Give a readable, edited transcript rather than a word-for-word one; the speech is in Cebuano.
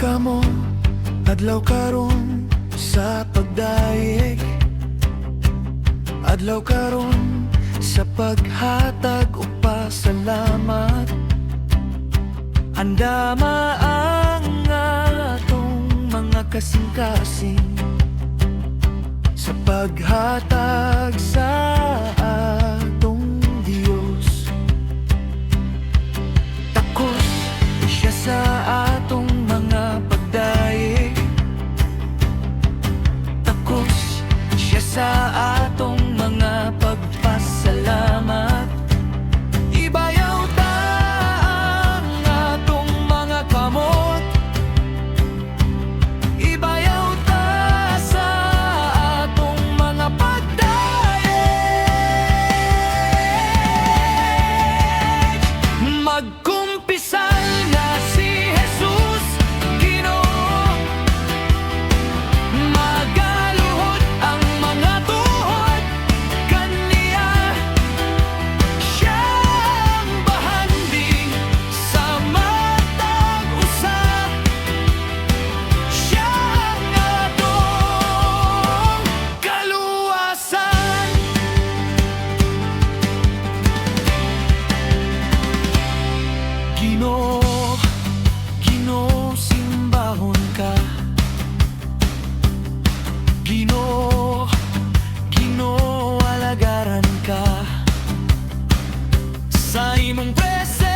Kamo, adlaw karon sa pagdayeg. Adlaw karon sa paghatag og pasalamat. Andama ang atong mga kasing-kasing sa paghatag sa atong Diyos. Takos siya sa atong mga pagdayeg. Takos siya sa atong mga pagpasalamat. Ibayaw ta ang atong mga kamot. Ibayaw ta sa atong mga pagdayeg. Magkumpisal na si Jesus Ginoo. Magaluhod ang mga tuhod kaniya. Siya ang bahandi sa matag usa. Siya ang atong kaluwasan. Ginoo, Ginoo, simbahon ka. Ginoo, Ginoo, alagaran ka. Sa imong presensya.